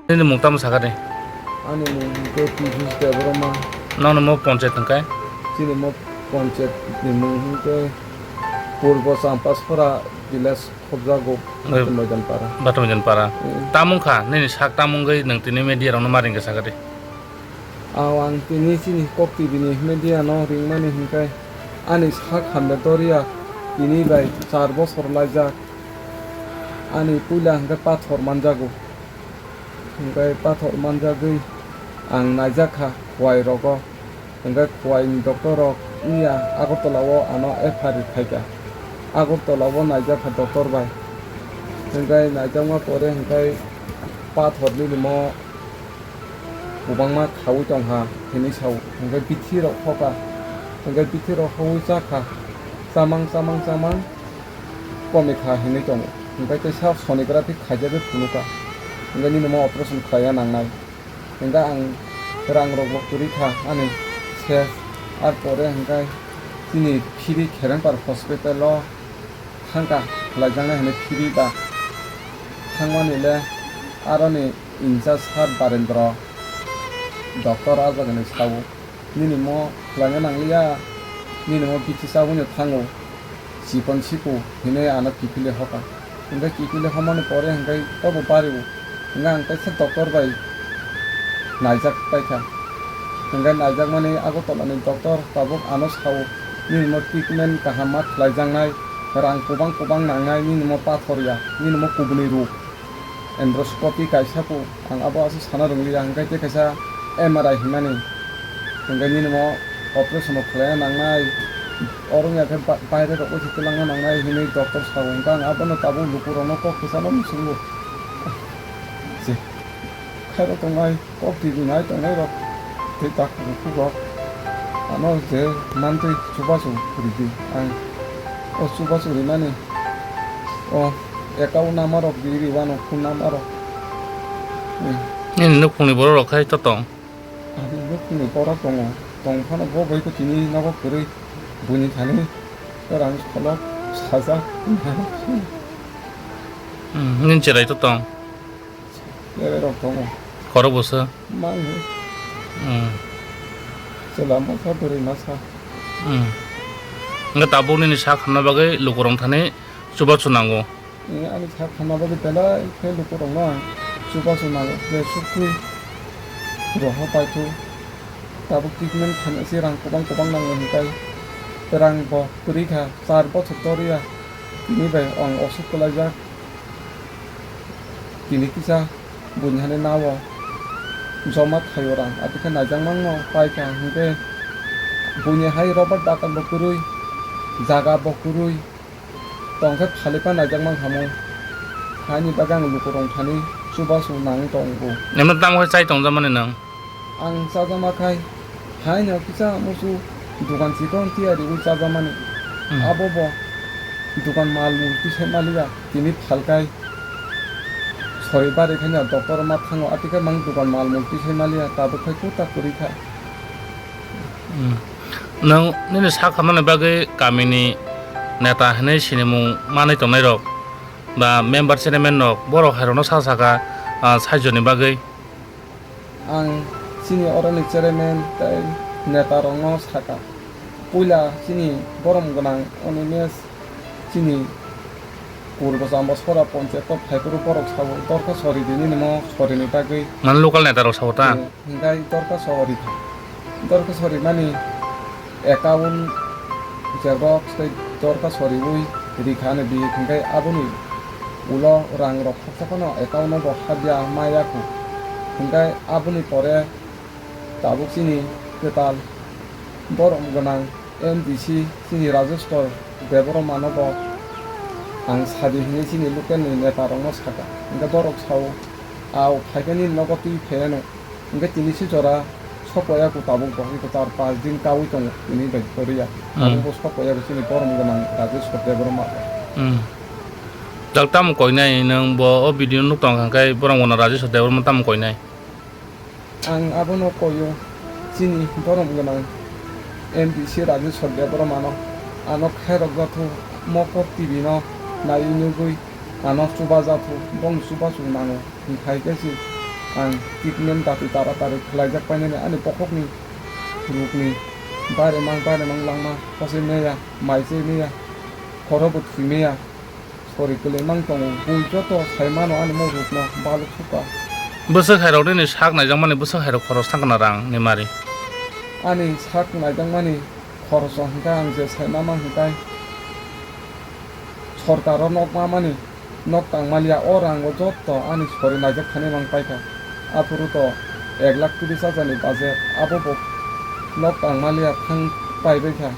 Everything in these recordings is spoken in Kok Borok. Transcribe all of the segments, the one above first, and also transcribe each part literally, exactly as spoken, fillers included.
Nini mung tamo sakha de? Ani mung hwnkhe Piyush Debbarma. Nono mo ponchayat hwnkhe? Chini mo ponchayat ni mung hwnkhe Purbo Champasora village khobjago. Oi. Batu Maidan Para. Batu Maidan Para. Mm. Tamung kha, nini sak tamung gwi nwng tini media rokno ma ringkha sakha de? Aw, ang tini chini Kok T V ni media no ringmani hwnkhe ani sak hamya doria tini bai char bosor laijak. Ani puila hwnkhe pathor manjago. Hwnkhe pathor manjagwi ang naijak kha Khowai rogo. Hwnkhe Khowai ni doctor rok wngya Agartala o ano F R I khaikha. Agartala o naijak kha doctor bai. Hwnkhe naijakma pore hwnkhe pathor nini mo kwbangma khaui tongkha hinwi sao. Hwnkhe bithi rok hokha. Hwnkhe bithi rok hokwi chakha. Chamang, chamang, chamang. Komikha hinwi tongo. Hwnkhe teisa sonography khaijagwi phunukha. Hwnkhe nini mo operation khlaina nangnai. Hwnkhe ang rang rokbo kwrwi kha ani ses. Ar pore hwnkhe chini phiri Kherengpar hospital o thangkha khlaijaknai hinwi phiri ba thangmani le aroni incharge sir Barendra doctor ah jagani sao. Nini mo khlaina nangliya, nini mo bithi chabwino thango, chikon siku hinwi ano kiphilwi hoka. Hwnkhe kiphilwi homani pore hwnkhe tobo bario. Hwnkhe ang teisa doctor bai naijak paikha. Hwnkhe naijakmani Agartala ni doctor tabuk ano sao, nini mo treatment kaham ma khlaijaknai, rang kwbang kwbang nangnai, nini mo pathor ya, nini mo kubuni rok. Endoscopy kaisa po, ang abo aswk sana rwngya, hwnkhe tei kaisa M R I hinmani, hwnkhe nini mo operation o khlaina nangnai, oro wngya khe ba-, baire rok bai se twlangna nangnai hinwi doctor sao, hwnkhe ang abono tabuk lukurokno kok kwchangma muchungo. Je, khairok tongnai. Kok twi rinai tongnairok tei takhuk bukhuk rok ano je mantwi chubachu ridi. Ang o chubachu rinani o account number rok di riwano, phone number rok. Hmm. Nini nukhungni borok rok khai to tong? Ani nukhungni borok tongo, tong phano bo bai bo tini nogo kwrwi buini thani rang kholok sajak. Hmm, nini cherai to tong? Chererok tongo. Khorok bwswk? Mangwi. Hmm. Chwla masa, bwrwi masa. Hmm. Hwnkhe tabuk nini sak hamna bagwi lukurok thani chubachu nango. Eh, ani sak hamna bagwi belai khe lukurokno ang chubachu nango. Je sukwi roha paithu. Tabuk treatment khaina se rang kwbang kwbang nango hwnkhe rang bo kwrwi kha, char bochor torya. Tini bai ang osuk kwlaijak. Tini kisa buini hani nao joma thaio rang, aboni khe naijakmano paikha hwnkhe buini hai Robert Dakar bo kwrwi, jaga bo kwrwi, tongkhe phalwi pa naijakmankha mung. Haini bagwi ang lukurok thani chubachu nang tongo. Emno tamo khe chai tongjakmani nwng? Ang chajakma khai, haino kisa musu dukan chikon tiyariwi chajakmani. Hmm. Abo bo dukan mal mul tisai maliya, tini phalkai sori bari khaina doctor ma thango, atikhe mang dukan mal mul tisai maliya, tabuk khai kuta kwrwi kha. Hmm. Nwng nini sak hamnani bagwi kamini neta hinwi sinimung manwi tongnairok ba member chairman rok borok hairokno sa saka, ah, saichoni bagwi? Ang chini oroni chairman tei neta rokno sakha, puila chini borom gwnang Animesh chini Purbo Chambasora ponchayat o phaiphuru borok sao dorkha sori di nini mo sorini bagwi. Mane local neta rok sao ta? Eh, hingkai dorkha sori kha. Dorkha sori mani account xerox tei dorkha soriwi rikha ani bihik, hingkai aboni ulo rang rok khaksa phano account o bo habya maya khu. Hingkai aboni pore tabuk chini kwtal borom gwnang M D C chini Rajeshwar Debbarma no bo ang sadi hinwi chini local ni neta rok no sakha. Hingke borok sao, "Ao, phaikhe nini nogo twi phaiano." Hingke tini se jora sok waya ku tabuk bo, hingke char pas din kaui tongo tini bai kwrwi ya. Hmm. Tabuk bo sok waya bo chini borom gwnang Rajeshwar Debbarma bo. Hmm. Jal tamo koinai nwng bo o video nuk tong kha khe borom gwnang Rajeshwar Debbarma tamo koinai? Ang abono koio chini borom gwnang M D C Rajeshwar Debbarma no, ano khairok jathok Mokok T V no naiwi nugwi ano chuba jathok, boni chubachu nango. Hingkhai khe se Ang treatment dati tara tari khlaijak painani ani bokhokni rukni bare mang bare mang langma kwchwi maya, mai chwi maya, khoro bo thwi maya, sori kwlwi mang tongo. Bui joto sai mano ani mo rukno baluk sukha. Bwswk hai rok nini sak naijak mani bwswk hai rok khoros thang kana rang ni mari? Ani sak naijak mani khoroso hwnkhe ang je sai mama hwnkhe sorkaro nok mamani nok tangmaliya, o rango jotto ani sori naijak thani mang paikha. Aphuru to ek lakh tris hajar ni budget, abo bo nok tangmaliya thang paibaikha.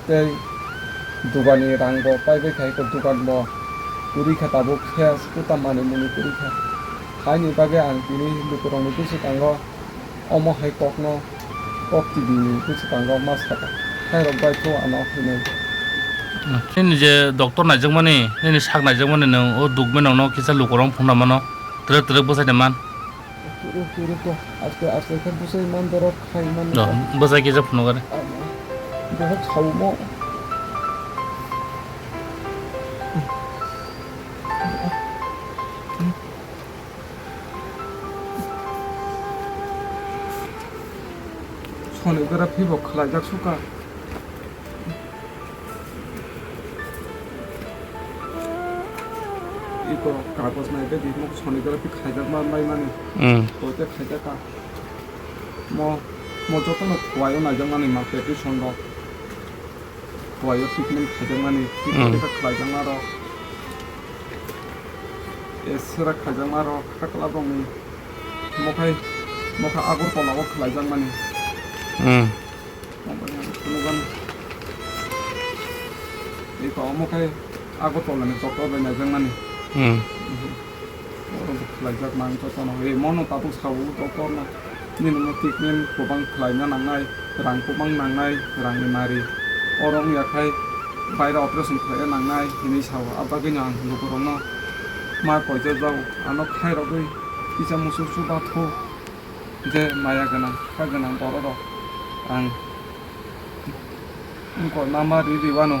Tei dugani rangbo paibaikha, eko duganbo kwrwikha, tabuk khe kutam manwi mwnwi kwrwikha. Haini bagwi ang tini lukurokni bwswkango omo hai kokno kok tibini bwswkango ma sakha, khairok bai kho ano hinwi. Nini je doctor naijakmani, nini sak naijakmani nwng o dukmani nokno kisa lukurok phunukna mano, twrwk twrwk bwsai de man. Twrwk twrwk kho, aste aste khe bwsai man borok khai man. Bwsai kisa phunukare. Borok saomo. Sonography bo khlaijak sukha. Iko kagoj nai de bini sonography khaijak ma bai mani. Hmm. Koite khaijak ka. Mo, mo jotono kuaio naijak mani ma practice on rok. Kuaio treatment khaijakmani, treatment khe khlaijakma rok, X-ray khaijakma rok, hakla rokni mokhai, mokha Agartala o khlaijakmani. Hmm. Omo yang phunukgani. Iko omo khai Agartala ni doctor bai naijakmani. Hmm. Oro bo khlaijak mang jotono. Ei, mono tabuk sao doctor no. Nini mo treatment kwbang khlaina nangnai, rang kwbang nangnai, rangni mari. Oro wngya khai baire operation khlaina nangnai hinwi sao. Abagwino ang lukurokno ma koijak jago. Ano khairogwi kisa musu suda thu je maya gwnang, kha gwnang bororok ang Wngkor number ri riwano.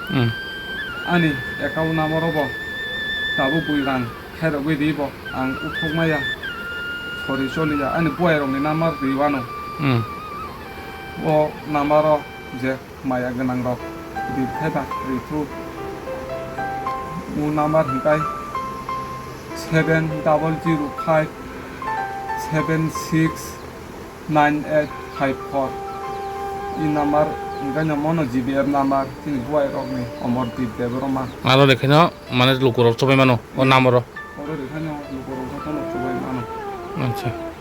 Hmm. Ani account number o bo tabuk bui rang khairogwi ri bo ang uthuk maya. Sori choliya ani buai rokni number riwano. Hmm. O number o je maya gwnang rok ri phaiba ri thu. O number hwnkhe seven double zero five seven six nine eight five four. I number, hwnkhe no mono G B F number, chini buai rokni Omor Deep Debbarma. Aro rekhaino mane lukurok chobai mano, o number o. Oro rekhaino lukurok jotono chobai mano. Acha.